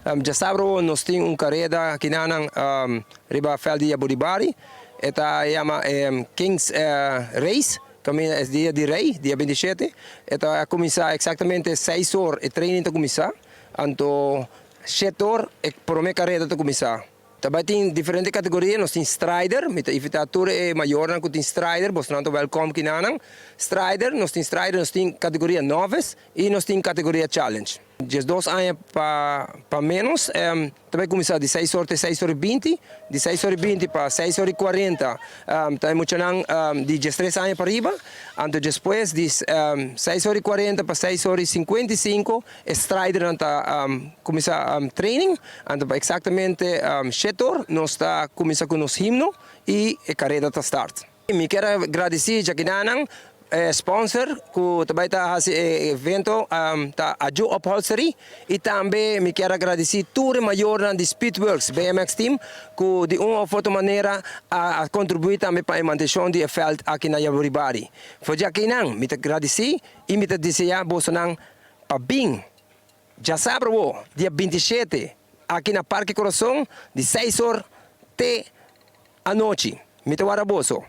Djasabra nos tin un kareda akinan riba veld di Jaburibari. E ta yama Kings Race, kaminda e dia di rei, dia 27. E ta kuminsá eksaktamente 6 or, e training ta kuminsá. Anto 7 or e promé kareda ta kuminsá. Tambe tin diferente kategoria, nos tin Strider, mi ta invitá tur e mayornan ku tin Strider, boso ta welcome akinan. Strider, nos tin Strider, nos tin kategoria Novice i nos tin kategoria Challenge. 12 aña pa ménos, tambe kuminsá di 6 or te 6 or i 20, di 6 or i 20 pa 6 or i 40, tambe muchanan di 13 aña pa ariba, anto despues di 6 or i 40 pa 6 or i 55, Strider ta kuminsá training, anto pa eksaktamente 7 or, nos ta kuminsá ku nos himno i e kareda ta start. Mi ke gradisí djakinan sponsor ku tambe ta hasi evento ta Aju Upholstery i tambe mi ke gradisí tur mayornan di Speedworks BMX Team ku di un òf otro manera a kontribuí tambe pa e mantenshon di veld aki na Jaburibari. For djakinan mi ta gradisí i mi ta deseá bosonan pa bin djasabra dia 27 aki na Parke Corazon di 6 or te anochi. Mi ta warda boso.